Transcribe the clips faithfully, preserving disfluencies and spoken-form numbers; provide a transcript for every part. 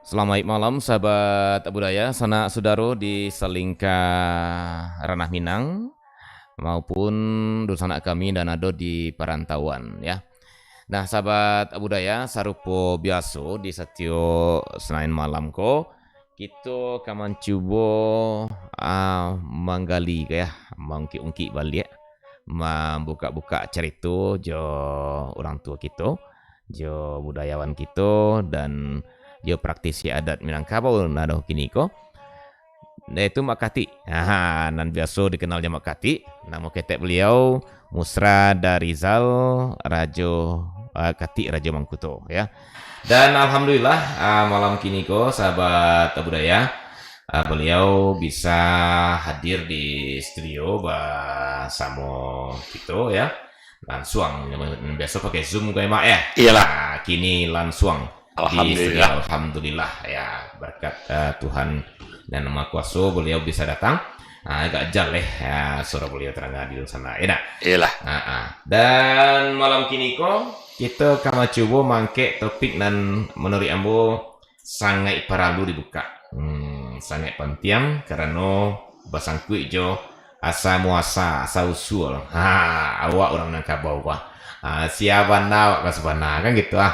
Salamaik malam, sahabat budaya, sanak sudaro di salingka ranah Minang maupun dunsanak kami nan ado di parantauan, ya. Nah, sahabat budaya, sarupo biaso di satiok Senain malam ko, kito ka mancubo, ah, manggali ka, ya, maungkik-ungkik baliak, mambukak-bukak carito jo urang tuo kito, jo budayawan kito, dan jo praktisi adat Minangkabau nan ado kini ko, yaitu Mak Katik. Aha, nan biaso dikenal jo Mak Katik, namo ketek beliau Musra Darizal Rajo, ah, Katik Rajo Mangkuto, ya. Dan alhamdulillah, ah, malam kini ko, sahabat budaya, ah, beliau bisa hadir di studio basamo kito, ya. Lansuang, biaso pakai Zoom ko, ya, Mak, ya? Iyalah. Ah, kini lansuang di studio. Alhamdulillah. Alhamdulillah, ya, berkat, ah, Tuhan Yang Maha Kuaso, beliau bisa datang. Ah, agak jaleh, ya, suaro beliau taranga di sana, ya ndak? Iyalah. Ah, ah. Dan malam kini ko, kito ka mancubo mangkek topik nan manuruik ambo sangaik paralu dibukak. Hmm, sangaik pantiang karano basangkuik jo asa muasa, asa usul. Ha, awak urang Minangkabau ko. Ha, sia bana awak ka sabana, kan gitu, ah.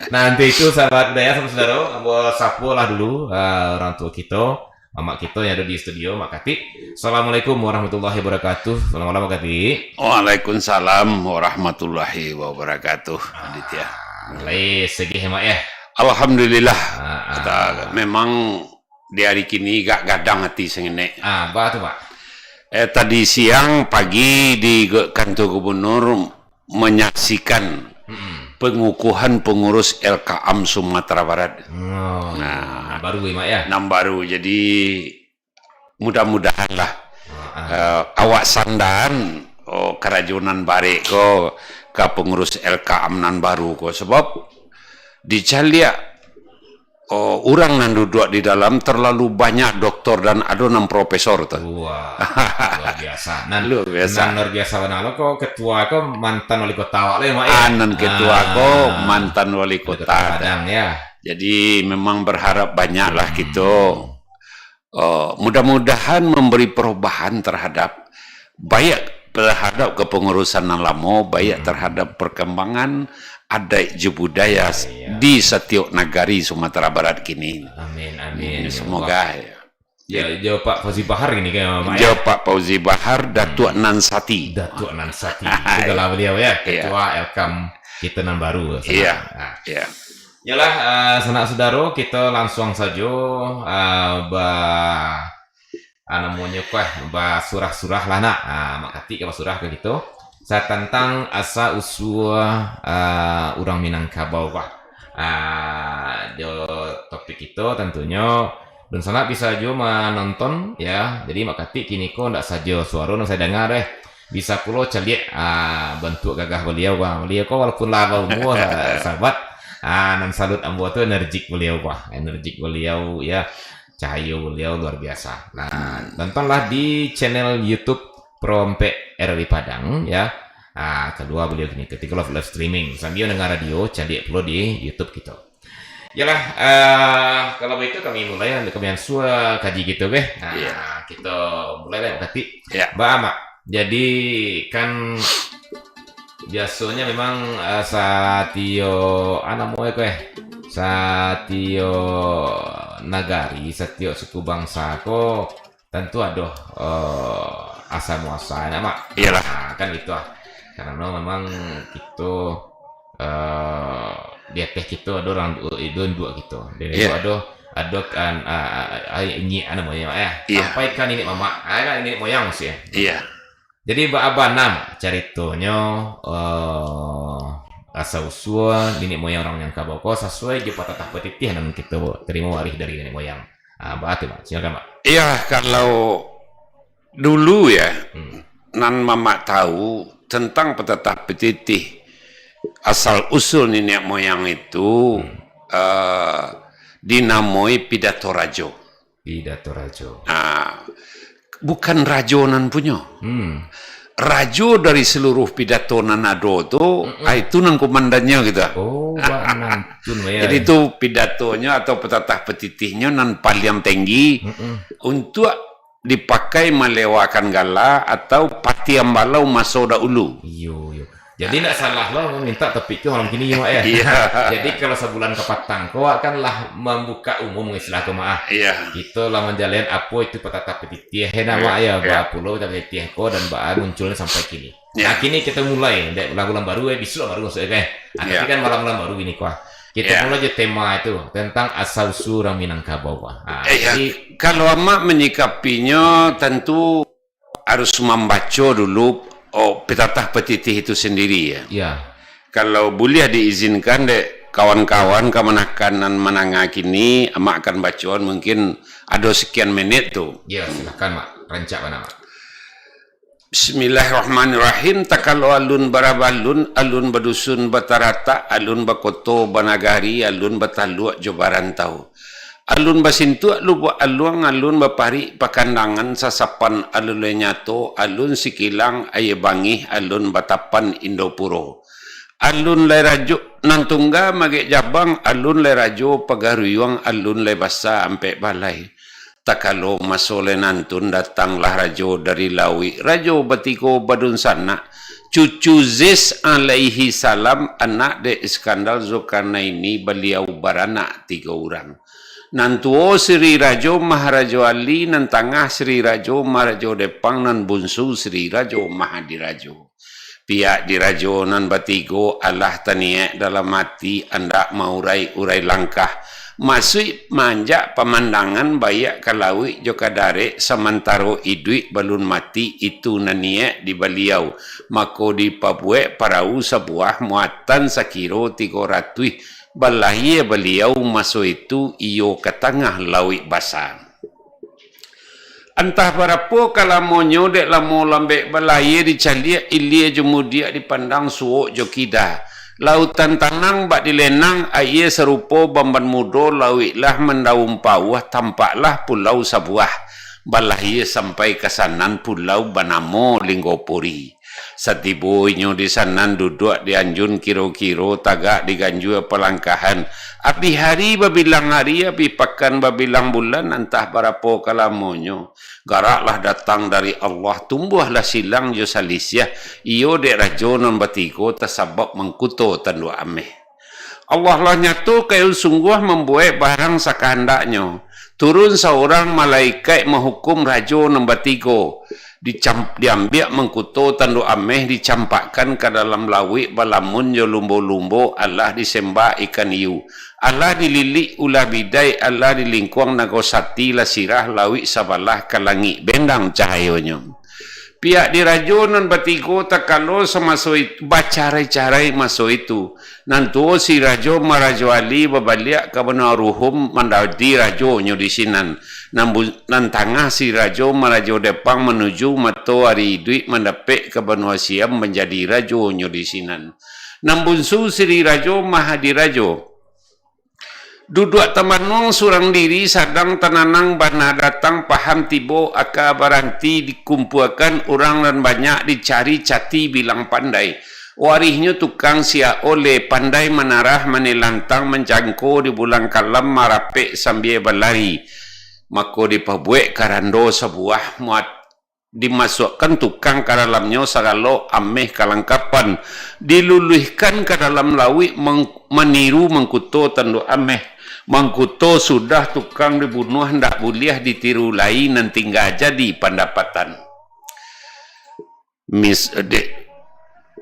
Nah, untuk itu, sahabat budaya, sahabat sudaro, ambo sapolah dulu, ah, urang tuo kito, mamak kito yang ado di studio, Mak Katik. Assalamualaikum warahmatullahi wabarakatuh. Selamat malam, Mak Katik. Waalaikumsalam warahmatullahi wabarakatuh, Aditya. Ah, lai segeh, Mak, ya? Alhamdulillah. Ah, ah. Kata, memang di hari kini agak gadang ati sanginek. Ah, ba tu, Pak? Eh, tadi siang, pagi di ge-, kantor gubernur menyaksikan Mm-mm. pengukuhan pengurus L K A M Sumatera Barat. Oh, Nah, baru, Mak, ya? Nan baru. Jadi, mudah-mudahanlah, Ah, ah. eh, awak sandaan, oh, karajo nan barek ko ka pengurus L K A M nan baru ko. Sebab dicaliak, oh, urang nan duduak di dalam terlalu banyak doktor dan ado nan profesor tu. Wah, luar biasa. Nan, Luar biasa. nan luar biasa bana lo ko, ketua ko mantan wali kota awak lo, ya, Mak, ya? Ah, nan ketua Ah, ko mantan wali wali kota kota. Padang, ya. Jadi, memang berharap banyaklah Hmm. kito. Eh, mudah-mudahan memberi perubahan terhadap, baik terhadap kepengurusan nan lamo, baik Hmm. terhadap perkembangan adat jo budaya Iya. di satiok nagari Sumatera Barat kini. Amin, amin. Hmm, Ya semoga Allah. Ya, jo Pak Fauzi Bahar gini kan, Mak, ya? Jo Pak Fauzi Bahar, Datuk Hmm. Nan Sati. Datuk Nan Sati. Itulah beliau, ya, Iya. Ketua L K A M kita nan baru, Sanak. Iya. Nah. Iya. Yalah, eh, sanak sudaro, kita langsung saja, eh, ba-, ah, namonyo ko, eh, basurah-surah lah nak. Ah, Mak Katik ka basurah ka kito. Satantang asa usua, ah, urang Minangkabau ko. Ah, jo topik kito tantunyo, dunsanak bisa juo manonton, ya. Jadi, Mak Katik kini ko ndak sajo suaro nan saya danga doh. Bisa pulo caliak, ah, bantuak gagah baliau, bah. Baliau ko walaupun lah baumua, sa-, sahabat, ah, nan salut ambo tu energik baliau, bah. Energik baliau, ya. Cahayo baliau luar biasa. Nah, tontonlah di channel YouTube Pro Ampek R R I Padang, ya. Ah, kalua baliau kini, ketika live, live streaming. Sambil dengar radio, caliak pulo di YouTube kito. Yalah, eh, kalau begitu kami mulai, kami ansua kaji kito, beh. Nah, Iya. kito mulai lah, Mak Katik. Iya. Ba, Mak. Jadi, kan biasonyo memang, eh, satiok, ah, namonyo ko, eh, satiok nagari, satiok suku bangsa ko, tantu ado, eh, asa muasa, nak, Mak? Iyalah. Nah, kan gitu ah. Karano memang kito, eh, di ateh kito ado urang du-, iduan duo kito. Dan Iya. itu ado, ado kan, ah, ah, ah, inyiak, ah, namonyo, Mak, ya? Iya. Sampai ka niniak mamak, ah, kan niniak moyang sih, ya. Iya. Jadi, ba-, bana, Mak, caritonyo, eh, asal usua niniak moyang urang Minangkabau ko sasuai jo patatah patitih nan kito tarimo warih dari niniak moyang. Ah, baa tu, Mak? Silakan, Mak. Iya, kalau dulu ya, Hmm. nan Mamak tahu tentang patatah patitih asal usul niniak moyang itu, Hmm. eh, dinamoi pidato rajo. Pidato rajo. Ah, bukan rajo nan punyo. Hmm. Rajo dari seluruh pidato nan ado tu, Mm-mm. ah, itu nan komandannyo gitu. Oh, bak nantun, ya. Jadi tu pidatonyo atau patatah patitihnyo nan paliang tinggi Mm-mm. untuak dipakai malewakan gala atau patiam balau maso dahulu. Iyo, iyo. Jadi, ndak salah lo minta topik tu malam kini, Mak, ya? Iya. Jadi, kalau sabulan kapatang ko, awak kan lah mambuka umum, istilah ko, Mak, ah. Iya. Kito lah manjalin apo itu patatah patitih, ya, Mak, Iya, ya? iya. Baa pulo patatah patitih ko dan baa munculnyo sampai kini. Iya. Nah, kini kito mulai, dek lah bulan baru, eh, bisuak baru maksudnyo, kan? Ah, Iya. tapi kan malam-malam baru kini ko, ah. Kito Iya. mulai jo tema itu, tentang asal usua urang Minangkabau, ah. Ah, Eh, iya. jadi Kalau Amak manyikapinyo, tantu harus mambaco dulu, oh, patatah patitih itu sandiri, ya. Ya. Kalau buliah diizinkan dek kawan-kawan kamanakan nan mananga kini, Amak akan bacoan mungkin ado sakian menit tu. Ya, silakan, Mak. Rancak bana, Mak. Bismillahirrahmanirrahim. Takalo alun barabalun, alun badusun bataratak, alun bakoto banagari, alun bataluak jo barantau. Alun basintuak lubuak aluang, alun baparik pakandangan, sasapan alun lai nyato, alun sikilang aia bangih, alun batapan Indopuro. Alun lai rajo nan tungga magek jabang, alun lai rajo pagaruyuang, alun lai basa ampek balai. Takalo maso lai nantun, datanglah rajo dari lauik, rajo batigo badunsanak, cucu Zis alaihi salam, anak dek Iskandar Zulkarnaini, baliau baranak tigo urang. Nan tuo Sri Rajo Maharajo Ali, nan tangah Sri Rajo Maharajo Depang, nan bunsu Sri Rajo Mahadirajo. Pihak dirajo nan batigo alah taniek dalam ati andak maurai-urai langkah, masuik maanjak pamandangan baiak ka lauik jo ka darek, samantaro iduik balun mati, itu nan niek di baliau, mako dipabuek parau sabuah muatan sakiro tigo ratuih, balahia baliau maso itu iyo ka tangah lauik basa. Antah barapo ka lamonyo, dek lamo lambek balahia dicaliak, ilia jo mudiak dipandang suok jo kida. Lautan tanang bak dilenang, aia sarupo bamban mudo, lauik lah mandaun pauah, tampaklah pulau sabuah. Balahia sampai ka sanan pulau banamo Linggopuri. Satibo inyo di sanan duduak di anjun kiro-kiro, tagak di ganjua palangkahan. Abih hari babilang ari, abih pakan babilang bulan, antah barapo ka lamonyo. Garaklah datang dari Allah, tumbuahlah silang jo salisiah, iyo dek rajo nan batigo tasabab mangkuto tanduak ameh. Allah lah nyato kayun sungguah mambuek barang sakahandaknyo. Turun saurang malaikaik mahukum rajo nan batigo. Dicam-, diambiak mangkuto tanduak ameh, dicampakkan ka dalam lauik balamun jo lumbo-lumbo, alah disembah ikan hiu, alah dililik ulah bidai, alah dilingkuang nago sati, lah sirah lauik sabalah ka langik bendang cahayonyo. Pihak di rajo nan batigo takalo samaso itu, bacarai-carai maso itu. Nan tuo si Rajo Marajo Ali babaliak ka banua Ruhum manjadi rajonyo di sinan. Nan bu-, nan tangah si Rajo Marajo Depang manuju mato ari iduik mandapek ka banua Siam manjadi rajonyo di sinan. Nan bunsu Sri Rajo Mahadirajo. Duduak tamanuang surang diri, sadang tananang bana datang, paham tibo, aka baranti, dikumpuakan urang nan banyak, dicari cati bilang pandai. Warihnyo tukang siak oleh, pandai manarah manilantang, mancangko di bulang kalam, marapek sambia balari. Mako dipabuek karando sabuah muat. Dimasuakkan tukang ka dalamnyo sagalo ameh kalangkapan, diluluihkan ka dalam lauik mang-, maniru mangkuto tanduak ameh. Mangkuto sudah tukang dibunuah, ndak buliah ditiru lai, nan tingga jadi pandapatan. Mis-, de-,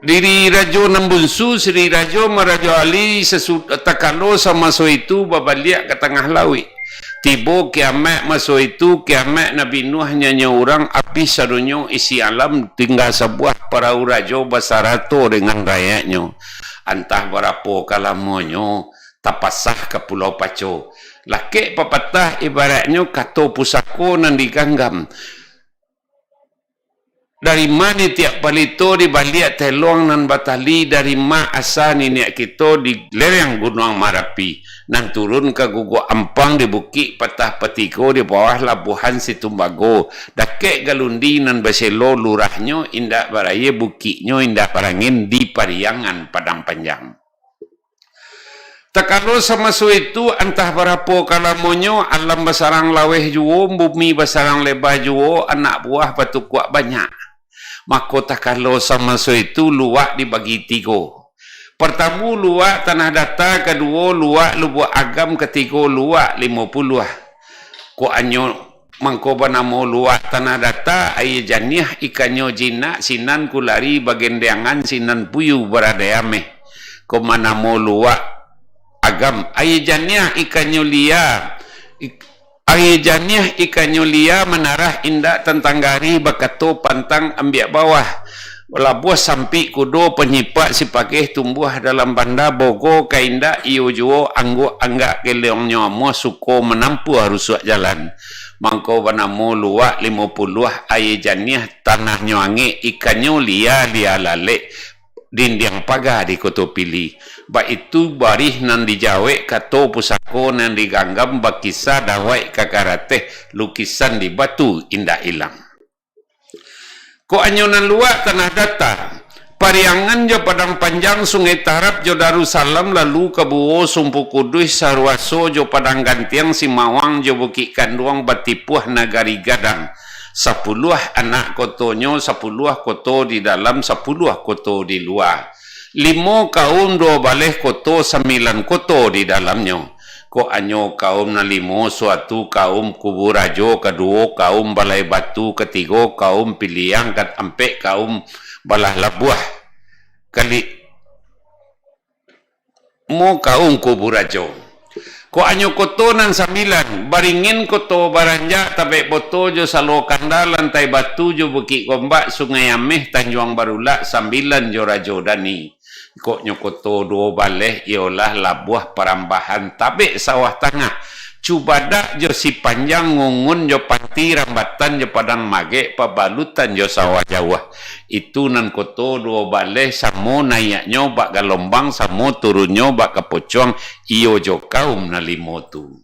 Diri Rajo Nan Bunsu, Sri Rajo Marajo Ali, sesu-, takalo samaso itu babaliak ka tangah lauik. Tibo kiamat maso itu, kiamat Nabi Nuh nyanyo urang, abih sadonyo isi alam, tingga sabuah parau rajo basarato dengan rakyatnyo. Antah barapo ka lamonyo tapasah ka Pulau Paco. Lakek papatah ibaratnyo kato pusako nan diganggam. Dari ma nitiak palito di baliak teluang nan batali, dari ma asa niniak kito di lereng Gunuang Marapi, nan turun ka Guguak Ampang di Bukik Patah Patigo di bawah Labuhan Situmbago, dakek Galundi nan baselo lurahnyo indak baraia, bukiknyo indak barangin di Pariangan Padang Panjang. Takalo samaso itu, antah barapo ka lamonyo, alam basarang laweh juo, bumi basarang leba juo, anak buah batukuak banyak. Mako, takalo samaso itu, Luak dibagi tigo. Partamo Luak Tanah Data, kaduo Luak Lubuak Agam, katigo Luak Limo Puluah. Kok anyo mangko banamo Luak Tanah Data, aia janiah ikannyo jinak, sinan kulari bagendeangan, sinan puyu baradai ameh. Kok manamo Luak Agam, aia janiah ikannyo lia, ik-, aia janiah ikannyo lia manarah indak tantang garih, bakato pantang ambiak bawah. Labuah sampik kudo, panyipak sipakeh tumbuah dalam banda, bogo ka indak iyo juo, angguk anggak geleongnyo amuah, suko manampuah rusuak jalan. Mangko banamo Luak Limo Puluah, aia janiah tanahnyo angek, ikannyo lia-lia lalek, dindiang paga di Koto Pili. Baitu barih nan dijawek, kato pusako nan diganggam, bakisa dawek ka karateh, lukisan di batu indak ilang. Kok anyo nan Luak Tanah Data, Pariangan jo Padang Panjang, Sungai Tarab jo Darussalam, lalu ka Buo Sumpu Kudus, Saruaso jo Padang Gantiang, Simawang jo Bukik Kanduang, batipuah Nagari Gadang. Sapuluah anak kotonyo, sapuluah koto di dalam, sapuluah koto di lua. Limo kaum, duo baleh koto, sambilan koto di dalamnyo. Kok anyo kaum nan limo, suatu kaum Kubu Rajo, kaduo kaum Balai Batu, katigo kaum Piliang, kaampek kaum Balah Labuah, kalimo kaum Kubu Rajo. Kok anyo koto nan sambilan, Baringin, Koto Baranjak, Tabek Boto jo Salo Kanda, Lantai Batu jo Bukik Gombak, Sungai Ameh, Tanjuang Barulak, Sambilan jo Rajo Dani. Kok nyo koto duo baleh, iyolah Labuah, Parambahan, Tabek Sawah Tangah, Cubadak jo Sipanjang, Ngungun jo Panti, Rambatan jo Padang Magek, Pabalutan jo Sawah Jauah. Itu nan koto duo baleh, samo naiaknyo bak galombang, samo turunnyo bak kapocuang, iyo jo kaum nan limo tu.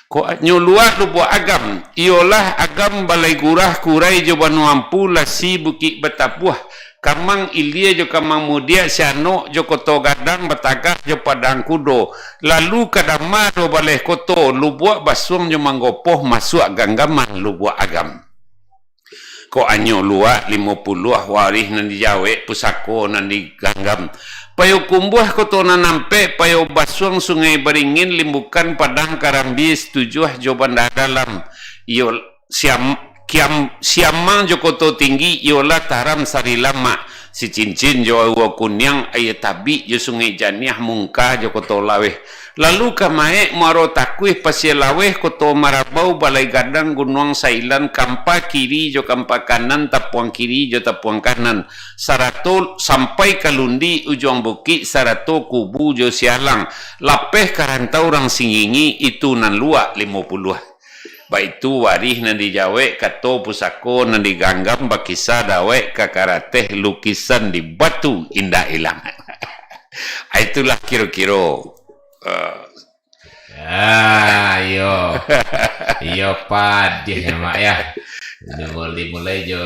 Kok nyo Luak Lubuak Agam, iyolah Agam, Balai Gurah, Kurai jo Banua Ampu, Lasi, Bukik Batapuah, Kamang Ilia jo Kamang Mudiak, Sianok jo Koto Gadang, Batagah jo Padang Kudo, lalu ka Dama duo baleh koto, Lubuak Basuang jo Manggopoh, masuak ganggaman Lubuak Agam. Kok anyo Luak Limo Puluah, warih nan dijawek, pusako nan diganggam. Payokumbuah, Koto Nan Ampek, Payobasuang, Sungai Baringin, Limbukan, Padang Karambia, Situjuah jo Banda Dalam. Iyo, Siam-, Kiam-, Siamang jo Koto Tinggi, iyolah Taram, Sarilamak, Sicincin jo Aua Kuniang, Aia Tabik jo Sungai Janiah, Mungka jo Koto Laweh. Lalu ka Maek, Muaro Takuih, Pasia Laweh, Koto Marabau, Balai Gadang, Gunuang Sailan, Kampa Kiri jo Kampa Kanan, Tapuang Kiri jo Tapuang Kanan, sarato sampai ka Lundi, Ujuang Bukik, sarato Kubu jo Sialang, lapeh ka Rantau Urang Singingi, itu nan Luak Limo Puluah. Baitu warih nan dijawek, kato pusako nan diganggam, bakisa dawek ka karateh, lukisan di batu indak ilang. Itulah kiro-kiro, eh, Ah, iyo. Iyo, padih ya, Mak, ya. Dimulai, dimulai jo,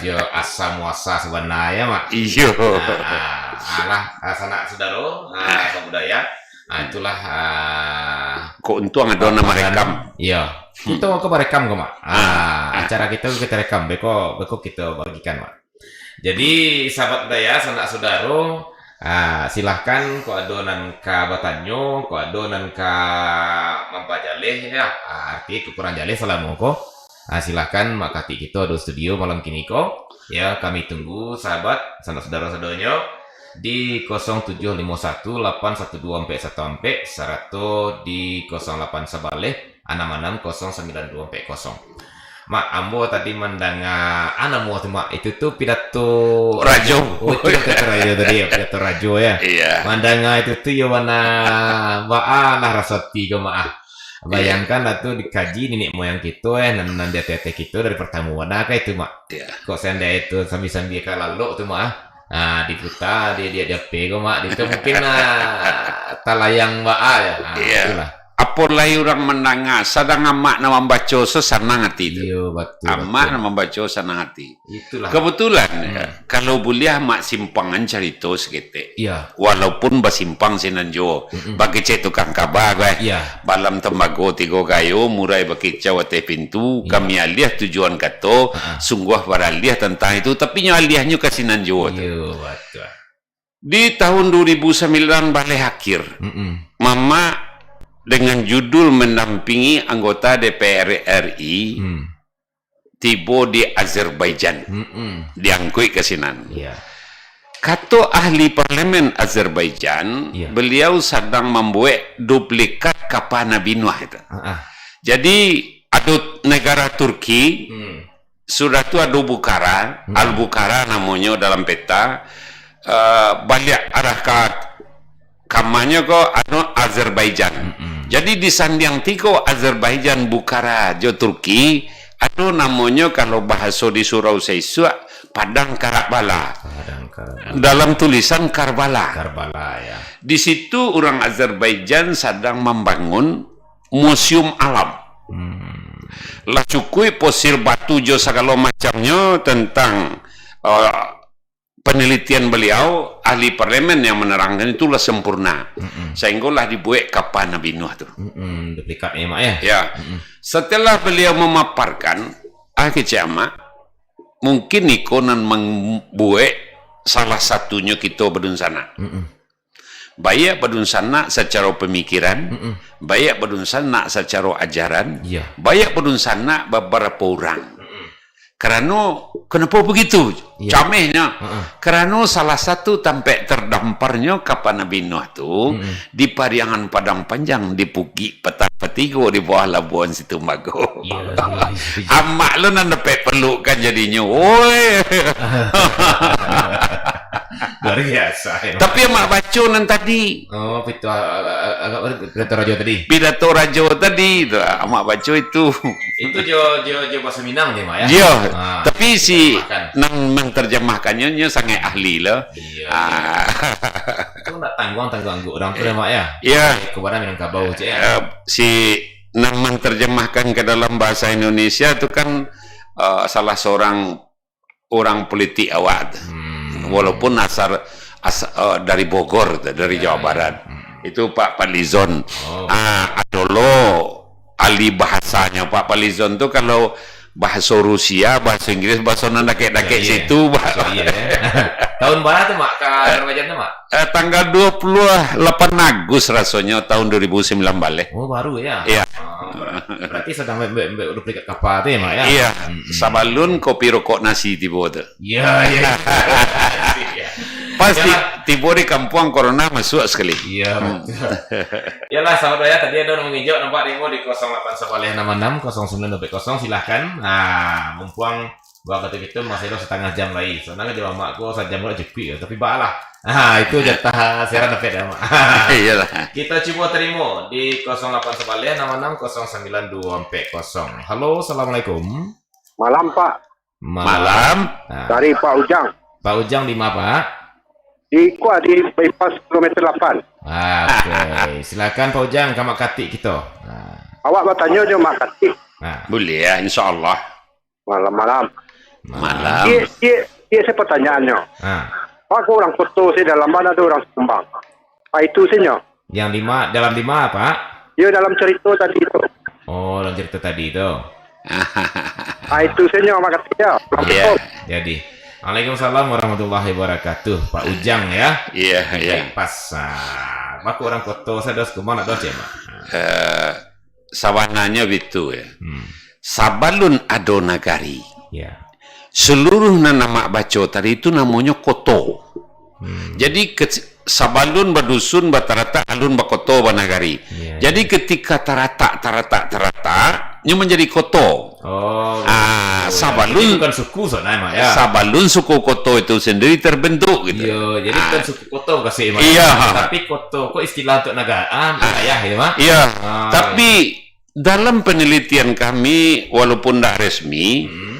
jo asa muasa sabana ya, Mak. Iyo. Ah, ah, alah, ah, sanak sudaro, ah, sabudaya. Ah, itulah, ah, kok untuang ado nan marekam. Iyo. Kito ka marekam ko, Mak. Ah, acara kito kito rekam, beko, beko kito bagikan, Mak. Jadi, sahabat budaya, sanak saudaro, ah, silahkan, kok ado nan ka batanyo, kok ado nan ka mampajaleh, ya, ah, arti kakurang jaleh salamo ko, ah, silahkan, Mak Katik kito ado studio malam kini ko. Ya, kami tunggu, sahabat, sanak saudaro sadonyo, di kosong tujuh limo satu lapan satu dua ampek satu ampek, sarato di kosong lapan sabaleh, anam anam kosong sambilan dua ampek kosong. Mak, ambo tadi mandanga, ah, namo tu, Mak? Itu tu pidato Rajo. Oh, itu pidato Rajo tadi, ya, pidato Rajo, ya. Iya. Mandanga itu tu, yo, bana, baa lah raso ati ko, Mak, ah. Iya. Bayangkan lah tu, dikaji niniak moyang kito, eh, nan, nan di ateh-ateh kito dari partamo, bana ka itu, Mak? Iya. Kok seandai itu sambil-sambil ka lalok tu, Mak, ah. Ah, diputa di, di, di H P ko, Mak. Itu mungkin, ah, talayang baa, ya. Ah, iya. Itulah. Apo lai urang mandanga, sadang amak nan mambaco, so sanang ati tu. Iyo, batua, Amak batua. nan mambaco sanang ati. Itulah. Kebetulan, Hmm. kalau buliah amak simpangan carito saketek. Iya. Walaupun basimpang sinan juo. Mm-mm. Bakecek tukang kaba ko, eh. Iya. Balam tambago tigo gayo, murai bakicau ateh pintu, Iya. kami aliah tujuan kato, Ha-ha. sungguah baraliah tantang itu, tapi nyo aliahnyo ka sinan juo tu. Iyo, batua. Di tahun dua ribu sambilan baleh akhir, Mm-mm. Mamak dengan judul mendampingi anggota D P R R I Hmm. tibo di Azerbaijan, Mm-mm. diangkuik ka sinan. Iya. Kato ahli parlemen Azerbaijan, Iya. beliau sadang mambuek duplikat kapa Nabi Nuh itu. Ah, ah. Jadi, ado negara Turki, Hmm. sudah tu ado Bukhara, Hmm. Al-Bukhara namonyo dalam peta, eh, baliak arah ka kamanyo ko, anu, Azerbaijan. Mm-mm. Jadi, di sandiang tigo Azerbaijan, Bukhara, jo Turki, ado namonyo, kalau bahaso di surau saisuak, Padang Karakbala. Padang Karakbala. Dalam tulisan Karbala. Karbala, ya. Di situ urang Azerbaijan sadang mambangun museum alam. Hmm. Lah cukuik fosil batu jo sagalo macamnyo tentang, eh, penelitian beliau, ahli parlemen yang menerangkan itu lah sempurna. Mm-mm. Sehinggolah dibuek kapa Nabi Nuh tu. Mm-mm, duplikatnyo, Mak, ya? Ya. Mm-mm. Setelah beliau memaparkan, ah, kecek amak, mungkin iko nan mambuek salah satunyo kito badunsanak. Mm-mm. Baiak badunsanak sacaro pamikiran, Mm-mm. baiak badunsanak sacaro ajaran, Iya. baiak badunsanak babarapo urang. Mm-mm. Karano, kenapo begitu? Iya. Camehnyo. Heeh. Karano salah satu tampek terdamparnyo kapa Nabi Nuh tu Mm-mm. di Pariangan Padang Panjang, di Bukik Patang Patigo, di bawah Labuan Situmbago. Iya, iya, iya, iya. Amak lo nan dapek pelukan jadinyo. Woi. Luar biasa, ya. Tapi amak baco nan tadi. Oh, pitu, a-, a-, a-, agak pidato rajo tadi. Pidato rajo tadi, tu, amak baco itu. Itu jo, jo, jo bahasa Minang ni, Mak, ya? Iya. Ah, tapi si terjemahkan. Nan menterjemahkannyo, nyo sangat ahli lah. Iya, Ah. iya. Itu nak tangguang-tangguang angguk urang tu, ya, Mak, ya? Iya. Kepada Minangkabau, cek, ya? Eh, si nan menterjemahkan ke dalam bahasa Indonesia tu kan, eh, salah seorang orang politik awak tu. Hmm. Walaupun asal, as-, eh, dari Bogor tu, dari Iya, Jawa iya. Barat. Hmm. Itu Pak Fadlizon. Oh. Ah, ado lo ahli bahasanyo Pak Fadlizon tu, kalau bahaso Rusia, bahaso Inggris, bahaso nan dakek-dakek Iya, iya. situ, Pak. Bahaso iya, ya. Tahun bara tu, Mak, ka Azerbaijan tu, Mak? Eh, tanggal dua puluh lapan Agus rasonyo tahun dua ribu sembilan baleh. Oh, baru, ya? Iya. Ah, ber-, berarti sadang ambiak, ambiak, ambiak duplikat kapa tu, ya, Mak, ya? Iya. Hmm, hmm. Sabalun kopi rokok nasi tibo tu. Iya, iya. Pas ti-, Yalah. tibo di kampuang, corona masuak sakali. Iya, Hmm. betul. Yalah, sahabat Raya, tadi ado nan mangijok nampak demo di kosong lapan sabaleh enam anam kosong sembilan dua kosong, silahkan. Nah, mumpuang wakatu kito masih ado satangah jam lai. Soalnyo jam amak ko sajam lah cukuik, tapi baalah. Ha, itu jatah siaran dapek dah, Mak. Iyalah. Kita cubo tarimo di kosong lapan sabaleh enam anam kosong sembilan dua kosong. Halo, assalamualaikum. Malam, Pak. Malam. Malam. Ah. Dari Pak Ujang. Pak Ujang di ma, Pak? Di Kuah, di bypass kilometer lapan. Ah, oke. Silakan Pak Ujang, ka Mak Katik kito. Ah. Awak batanyo jo Mak Katik. Ah. Buliah, insya Allah. Malam-malam. Malam. Cik, cik, cik, saya pertanyaannyo. Ah. Pak, kok urang Koto, saya dalam mana ada urang Sumbang. Pak, itu saja. Yang di ma, dalam di ma, Pak? Ya, dalam cerita tadi tu. Oh, dalam cerita tadi tu. Ah, itu saja, makasih ya. Iya. Assalamualaikum. Jadi. Waalaikumsalam warahmatullahi wabarakatuh. Pak Ujang, ya? Iya, iya. Baik, pas. Ah, Pak, urang Koto, saya dos kuman, nak dos, Cik, Mak? Eh, sabananyo bitu, ya. Hmm. Sabalun ado nagari, Ya. seluruh nan amak baco tadi tu namonyo koto. Hmm. Jadi, ke-, sabalun badusun, bataratak, alun bakoto, banagari. Ya, Jadi, ya. ketika taratak, taratak, taratak, nyo manjadi koto. Oh, Ah, betul. Sabalun Jadi bukan suku sana, Mak, ya? Sabalun suku Koto itu sendiri terbentuk gitu. Iya, jadi Ah. bukan suku Koto kasih, Mak. Iya. Tapi Koto kok istilah untuk negara, ah, Ah. wilayah gitu, Mak. Iya. Ah. Tapi dalam penelitian kami, walaupun dah resmi, Hmm.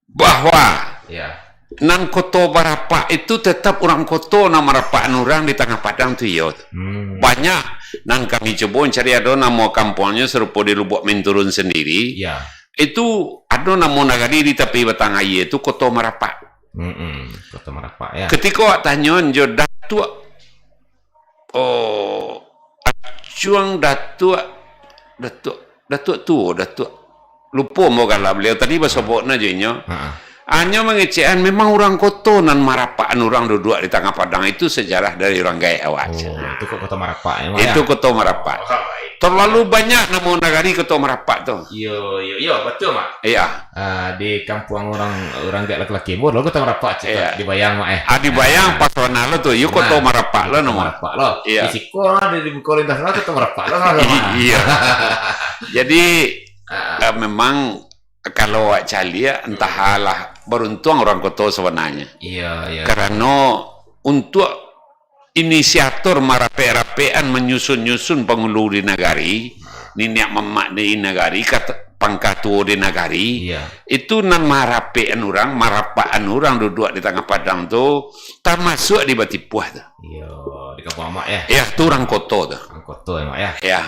bahwa Ya. nan Koto Marapak itu tetap urang Koto nan marapakan urang di tangah padang tu, iyo. Hmm. Banyak nan kami cubo cari, ado namo kampuangnyo sarupo di Lubuak Minturun sendiri. Ya. Itu ado namo nagari di tapi batang aia tu Koto Marapak. Mm-mm, Koto Marapak, ya. Ketiko awak tanyoan jo Datuak, oh, Acuang Datuak, Datuak, Datuak Tuo, Datuak. Lupo ambo gala baliau tadi, basobok na jo inyo. Ha-ha. Hanyo mangecekan, memang urang Koto nan marapakan urang duduak di tangah padang, itu sejarah dari urang gaek awak. Oh, itu kok Koto Marapak, ya, Mak, ya? Itu Koto Marapak. Oh, baik. Terlalu banyak namo nagari Koto Marapak tu. Iyo, iyo, iyo, betul, Mak. Iya. Ah, di kampuang urang, urang gaek laki-laki, ambo lo Koto Marapak cik, Iya. di Bayang, Mak, eh. Ah, di Bayang Ah. pas warna lo tu, iyo Koto Nah, Marapak lo Koto namo. Marapak lo. Iya. Di siko lah, di, di Buko Lintas lah, Koto Marapak lo, Mak. Iya. Jadi, Ah. eh, memang kalau awak caliak, entahlah, beruntung urang Koto sebenarnya. Iya, iya. Karano untuk inisiator marapek-rapekan, manyusun-nyusun pangulu di nagari, niniak mamak di nagari, kat-, pangkatuo di nagari, Iya. itu nan marapekan urang, marapakan urang duduak di tangah padang tu, tamasuak di Batipuah tu. Iya, di kampuang Amak, ya? Ya, tu urang Koto tu. Urang Koto, ya, Mak, ya? Ya.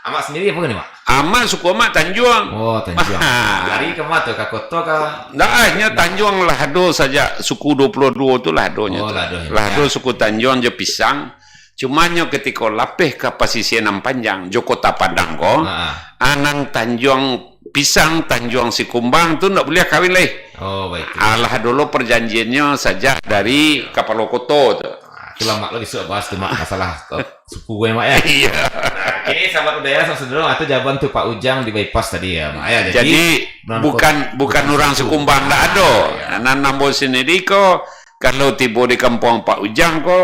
Amak sendiri apa ni, Mak? Amak suku Amak Tanjuang. Oh, Tanjuang. Lari ka ma tu? Ka Koto ka? Ndak, ah, nyo Tanjuang lah ado sajak suku dua puluh dua tu lah ado nyo Oh, tu. lah ado, ya. Lah ado Ya. suku Tanjuang jo Pisang. Cuma nyo ketiko lapeh ka pasisia nan panjang, jo Kota Padang ko, Ha. ah, nan Tanjuang Pisang, Tanjuang Sikumbang tu ndak buliah kawin lai. Oh, baik. Alah dulu perjanjiannyo sajak dari Kapalo Koto tu. Ah, itulah Mak lo bisuak bahas tu, Mak, masalah ko-, suku gue, Mak, ya. Iya. Nah, kini sahabat budaya, sahabat sendiri, itu jawaban tu Pak Ujang di bypass tadi ya, Mak, ya. Jadi, Jadi, nan bukan, ko-, bukan bukan urang suku. Sikumbang, ndak ado. Iya. Nan ambo sendiri ko, kalau tibo di kampuang Pak Ujang ko,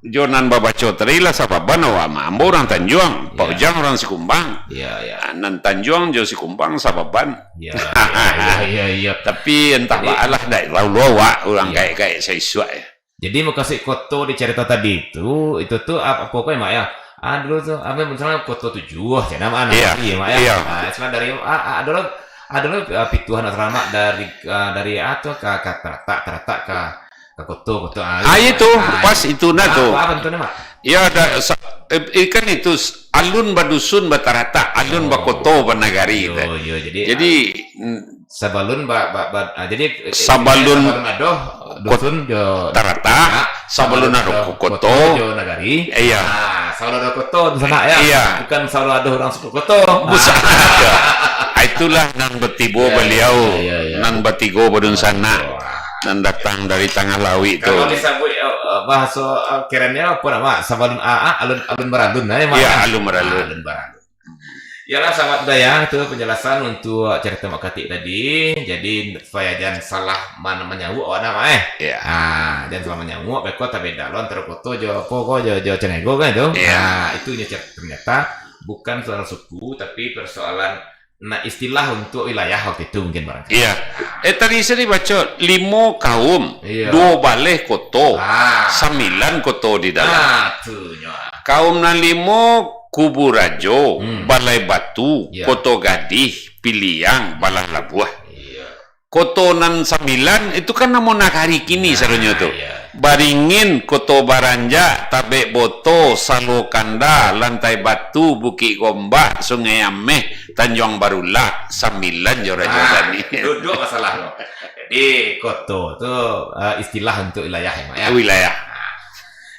jo nan babaco tadi lah sababan awak mah. Ambo urang Tanjuang, Pak Iya. Ujang urang Sikumbang. Iya, iya. Ah, nan Tanjuang jo Sikumbang sababan. Iya, iya, iya, iya, iya. Tapi entah Jadi, baalah, ndak tahu lo awak urang Iya. gaek-gaek saisuak ya. Jadi, mukasuik Koto di carito tadi tu, itu tu ap-, apo ko, Mak, ya? Ah, dulu tu, apa, misalnya Koto Tujuh, cina, Mak, Iya. iya, Mak, ya? Iya. Ah, cina dari, ah, ah, ado lo, ado lo, ah, pituah nak selamat dari, ah, dari, ah, tu, ka, ka Taratak, Taratak ka, ka Koto, Koto, ah, Ah, iya, itu, Mak. Ah, pas itu nah ah, tu. apa, apa tu, Mak? Ya, ada sa-, eh, eh, kan itu s-, alun badusun bataratak, alun Oh. bakoto banagari, Yo, kan? yo, jadi, Jadi, ah, mm, Sabalun ba-, ba-, ba-, ah, jadi, eh, Sabalun sabalun adoh kot-, dusun jo taratak, ya, sabalun sabalun adoh adoh koto. koto jo nagari. Iya. Ah, sabalun adoh koto dunsanak, ya. Iya. Bukan sabalun adoh urang suku Koto. Bukan. Ah. Ah, itulah nan batibo Iya, baliau, iya, iya, iya. nan batigo badunsanak, Wah. nan datang dari tangah lauik tu. Kalau disabuik, eh, eh, bahaso, eh, kerennya apa nama? Sabalun, ah, ah, alun, alun baralun, eh, Mak? Iya, alun baralun. Ah, alun baralun. Yalah, sahabat budaya, itu penjelasan untuk carito Mak Katik tadi. Jadi, supaya jan salah man-, manyauak awak nah, Mak, eh. Ya. Ha, jan salah manyauak, beko tabeda lo antaro koto jo apo ko, jo, jo Caniago kan itu. Ya. Ha, itu nyo cer-, ternyata bukan soal suku, tapi persoalan, nah, istilah untuk wilayah waktu itu mungkin barangkali. Iya. Eh, tadi saya dibaca limo kaum, Iya. duo baleh koto, Ah. sambilan koto di dalam. Ah, tu nyo. Kaum nan limo, Kubu Rajo, Hmm. Balai Batu, Ya. Koto Gadih, Piliang, Balah Labuah. Iya. Koto nan sambilan, itu kan namo nagari kini Nah, sadonyo tu. iya. Baringin, Koto Baranjak, Tabek Boto, Salo Kanda, Lantai Batu, Bukik Gombak, Sungai Ameh, Tanjuang Barulak, sambilan jo Rajo Ah, Bani. duduk masalah tu. Jadi, koto tu, eh, istilah untuk wilayah, ya, Mak, ya? Wilayah. Nah.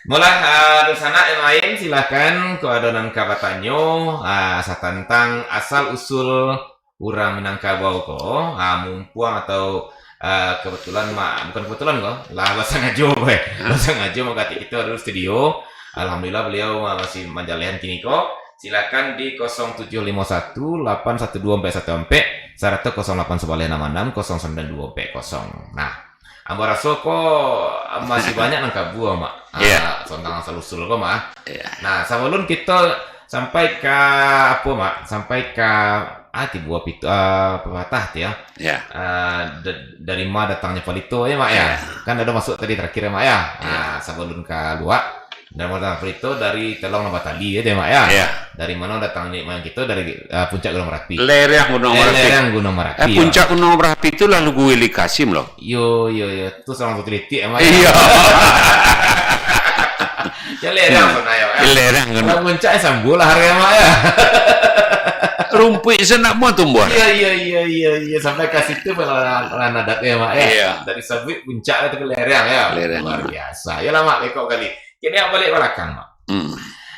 Mulah, eh, dunsanak yang lain, silakan, kalau ada nan ka batanyo, ah, satantang asal usul urang Minangkabau ko, ah, mumpuang atau, ah, kebetulan, Mak, bukan kebetulan ko, lah basangajo, boy. Hah? Basangajo Mak Katik kito ada di studio. Alhamdulillah, beliau ma-, masih manjalehan kini ko. Silakan di kosong tujuh lima satu, lapan satu dua, empat satu empat, sarato kosong lapan sabaleh anam anam, kosong sambilan dua empat kosong. Nah, ambo raso ko masih banyak nan kabua, Mak. Iya. Ah, tantang asal usul ko, Mak. Iya. Nah, sabalun kito sampai ka apo, Mak? Sampai ka Ah, tibo pitu, ah, papatah tu ya. Ya. Ah, da-, dari ma datangnyo palito ya, Mak ya. Ya. Kan ado masuk tadi terakhir ya, Mak ya. Ya. Ah, sabalun ka luak, dari ma datangnyo palito, dari telong nan batali ya, Mak ya. Ya. Dari mano datangnyo mayang kito, dari, ah, puncak Gunung Marapi. Lereng Gunung Eh, Marapi. Lereng Gunung Marapi, Eh, ya. Puncak Gunung Marapi tu lah Lugu Weli Kasim loh. Yo, yo, yo. Tu surang tu tilitik ya, Mak ya. Iya. Ya, lereng sana ya, Mak ya. Lereng kan. Kalau puncak ya, sambulah harga, Mak ya. Rumput sana mau tumbuh. Iya, iya, iya, iya, iya. Sampai ka situ pun lah, lah nadat ya, Mak ya. Iya. Dari sabuik puncak itu ke lereng ya. Lereng. Luar biasa. Yalah, Mak, bekok kali. Kini yang balik balakang, Mak. Hmm.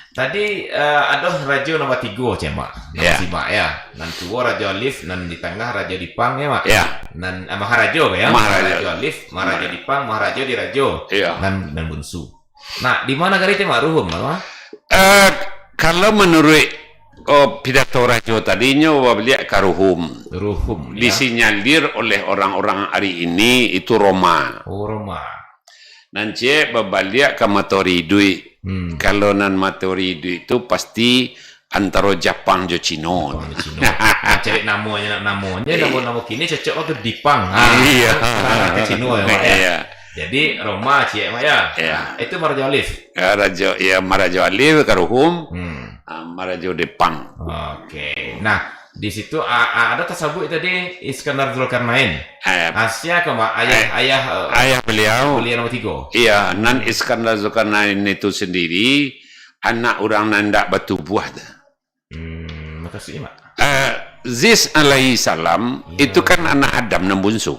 Tadi, eh, ado rajo nomor tigo, cek, Mak. Nan Ya. simak ya. Nan tuo Rajo Alif, nan di tangah Rajo Dipang ya, Mak. Ya. Nan, eh, Maharajo ya. Maharajo. Maharajo Alif, Maharajo Maharajo. Dipang, Maharajo Dirajo. Iya. Nan, nan bunsu. Nah, di ma nagari tu, Mak, Ruhum, Mak? Eh, kalau manuruik, oh, pidato Rajo tadinyo, babaliak ka Ruhum. Ruhum, ya. Disinyalir oleh orang-orang ari ini itu Roma. Oh, Roma. Nan ciek babaliak ka Matoari Iduik. Hmm. Kalau nan Matoari Iduik tu pasti antaro Japang jo Cino. Japang jo Cino. Nah, cari namonyo, nak namonyo, Eh. namo-namo kini cocok tu Dipang. Ha. Iya. Nah, ke Cino ya, Mak, ya. Iya. Jadi Roma ciek, Mak, ya. Iya. Nah, itu Maharajo Alif. Ya, Rajo, ya, Maharajo Alif ka Ruhum. Hmm. Ah, Maharajo Dipang. Oke. Nah, di situ, a-, a-, ada tasabuik tadi Iskandar Zulkarnain. Eh. Ah, sia ko, Mak? Ayah, Eh. ayah, eh, Ayah beliau. beliau nomor tigo. Iya, nan Iskandar Zulkarnain itu sendiri anak urang nan ndak batubuah tu. Hmm, makasih, Mak. Eh, Ziz alaihi salam Iya. itu kan anak Adam nan bunsu.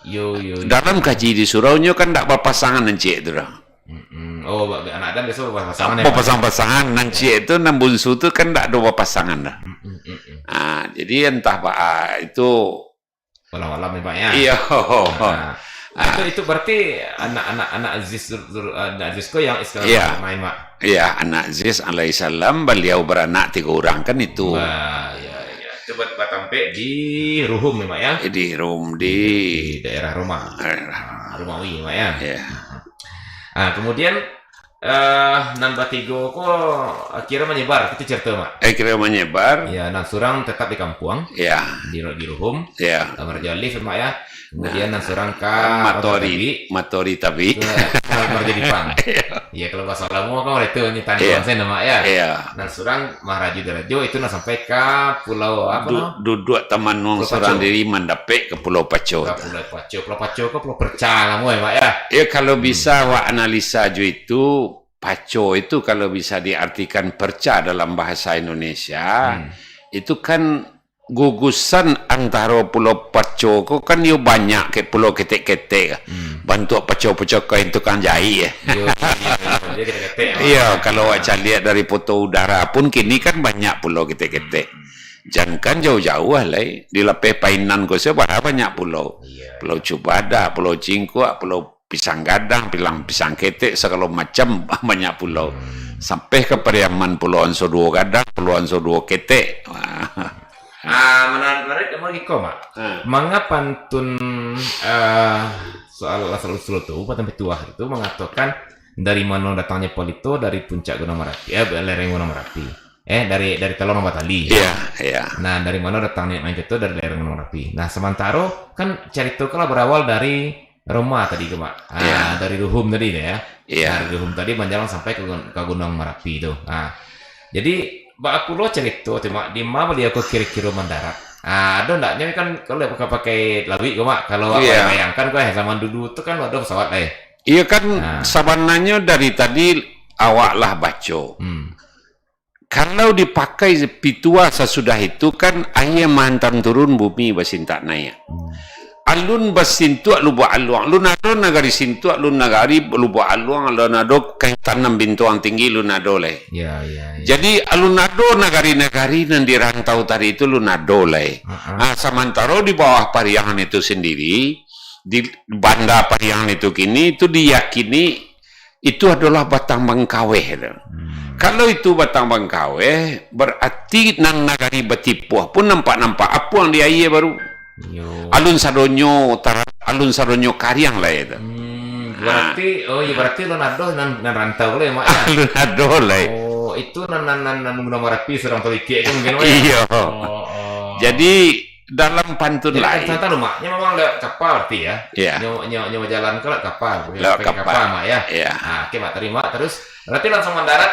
Yo, yo, yo. Dalam kaji di surau nyo kan ndak bapasangan nan ciek tu dah. Mm-mm. Oh, ba-, anak Adam biaso bapasangan ya, Mak? Bapasang-pasangan, nan ciek tu, nan bunsu tu kan ndak ado bapasangan dah. Mm-mm, mm-mm. Ah, jadi entah ba-, ah, itu Walam-walam ya, Mak, ya? Iya. Ah. Ah. Itu, itu berarti anak-anak, anak Aziz Zur-, Zur-, anak Aziz ko yang Iskandar Iya. main, Mak? Iya, anak Aziz alaihissalam, beliau beranak tiga orang kan itu. Wah, iya, iya. Itu bat-, batampek di Ruhum ya, Mak, ya? Di Ruhum, di Di daerah Roma. Daerah. Ah, Romawi, Mak, ya? Iya. Ah, kemudian, eh, nan batigo ko kiro manyebar, itu cerita, Mak. Eh, kiro manyebar. Ya, nan surang tetap di kampuang. Ya. Di Ru-, di Ruhum. Ya. Kamar Jalif, Mak, ya. Kemudian Nah, nan surang ka Matoari, Matoari Tabi. Matoari Tabi. Ke Kamar Jalipang. Ya. Ya, kalau bahasa lama kan orang itu nyetan Ya. orang sana, Mak, ya. Ya. Nan surang Maharajo Dirajo itu nan sampai ka pulau apa, Du-, no? Duduak Tamanuang Pulau Paco. Surang diri mandapek ke Pulau Paco. Ka Pulau Paco. Pulau Paco ke Pulau Perca lamo ya, Mak, ya? Ya, kalau Hmm. bisa awak analisa jo itu, Paco itu kalau bisa diartikan perca dalam bahasa Indonesia, Hmm. itu kan gugusan antaro Pulau Paco ko kan yo banyak kek pulau ketek-ketek. Hmm. Bantuak paco-paco kain tukang jahit, eh. Yo, yo, yo, yo, dia ketek-ketek, Mak. Iya, kalau awak caliak dari foto udara pun kini kan banyak pulau ketek-ketek. Hmm. Jankan jauah-jauah lai, di lapeh Painan ko sajo bara banyak pulau. Iya. Pulau Cubadak, Pulau Cingkuak, Pulau Pisang Gadang, Pilang Pisang Ketek, sagalo macam banyak pulau. Hmm. Sampai ka Pariaman, Pulau Anso Duo Gadang, Pulau Anso Duo Ketek. Ah, menarik, menarik, menarik ko, Mak. Ha. Manga pantun, eh, soal asal usul tu, pantun pituah itu mengatakan dari mana datangnya palito, dari puncak Gunung Marapi, eh, lereng Gunung Marapi. Eh, dari, dari Telong Batali. Iya, iya. Nah, dari mana datangnya main itu? Dari lereng Gunung Marapi. Nah, sementara kan cerita kalau berawal dari Roma tadi tu, Mak. Ah, Iya. dari Ruhum tadi tu, ya. Iya. Dari Ruhum tadi manjalang sampai ke gun-, ke Gunung Marapi tu. Ah. Jadi, baa pulo cerita tu, Mak, di ma baliau ko kiro-kiro mandarat? Ah, ado ndak? Nyo kan kalau pakai, pakai lawik ko, Mak. Kalau Iya. awak bayangkan ko, eh, zaman dulu tu kan ado pesawat, eh. Iya kan, Ah. sabananyo dari tadi awak lah baco. Hmm. Kalau dipakai pituah sasudah itu kan, aia mahantam turun, bumi basintak naiak. Hmm. Alun basintuak Lubuak Aluang. Alun ado nagari Sintuak, alun nagari Lubuak Aluang, alun ado Kaitan nan Bintuang Tinggi, alun ado lai. Ya, ya, ya. Jadi, alun ado nagari-nagari nan di rantau tadi tu, alun ado lai. Ha-ha. Ah, samantaro di bawah Pariangan itu sendiri, di Banda Pariangan itu kini, itu diyakini itu adolah batang bangkaweh tu. Hmm. Kalau itu batang bangkaweh, berarti nan nagari batipuah pun nampak-nampak apuang di aia baru. Yo. Alun sadonyo tar-, alun sadonyo kariang lai tu. Hmm, berarti, Ha. oh, ya, berarti alun ado nan, nan rantau lai, Mak, ya? Alun ado lai. Oh, itu nan, nan, nan, nan Gunung Marapi surang talikik tu mungkin, Mak, ya? Iya. Oh, oh. Jadi dalam pantun Jadi, lain. Tantang tu, Mak, nyo memang lewat kapal berarti, ya? Iya. Nyo, nyo, nyo bajalan ko lewat kapal. Lewat Pakai kapal. kapal, Mak, ya? Iya. Ah, oke, Mak, tarimo. Terus, berarti langsung mandarat,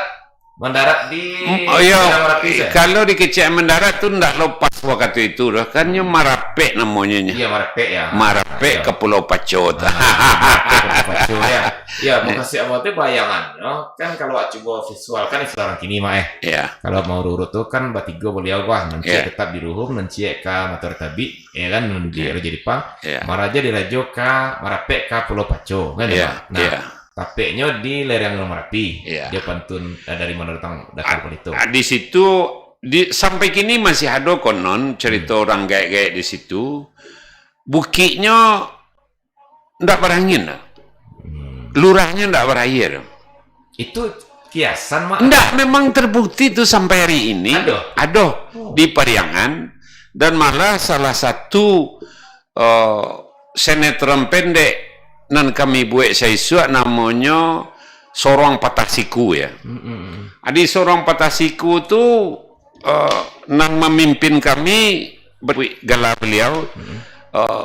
mandarat di Mm, oh, iya. Padang Marapi, ya? Kalau di kecek mandarat tu ndak lepas wakatu itu doh. Kan nyo marapek namonyo nyo. Iya, marapek, ya. Marapek Iya. ka Pulau Paco tu. Ah, marapek ka Pulau Paco, ya. Ya, Iya. makasih abah tu bayangannyo. Kan kalau awak cubo visualkan istilah urang kini, Mak, eh. Iya. Kalau mau urut-urut tu kan batigo baliau, bah. Nanciak Iya. tetap di Ruhum, nanciak ka Matahari Tabik, ya kan, di Iya. Rajo Dipang. Iya. Marajo di Rajo ka, marapek ka Pulau Paco, kan, Iya, Mak? Nah, iya. tapeknyo di lereng Gunung Marapi. Iya. Dia pantun, eh, dari mana datang, datang A-, pun itu. a-, di situ, di, sampai kini masih ado konon cerita Hmm. orang gaek-gaek di situ. Bukiknyo ndak barangin doh. Hmm. Lurangnyo ndak baraia doh. Itu kiasan, Mak? Ndak, memang terbukti tu sampai hari ini. Ado? Ado. Oh. Di Pariangan, dan malah salah satu, eh, sinetron pendek nan kami buek saisuak namonyo Sorong Patah Siku, ya. Mm, mm, mm. Di Sorong Patah Siku tu, eh, nan mamimpin kami, beri gelar beliau, Mm. eh,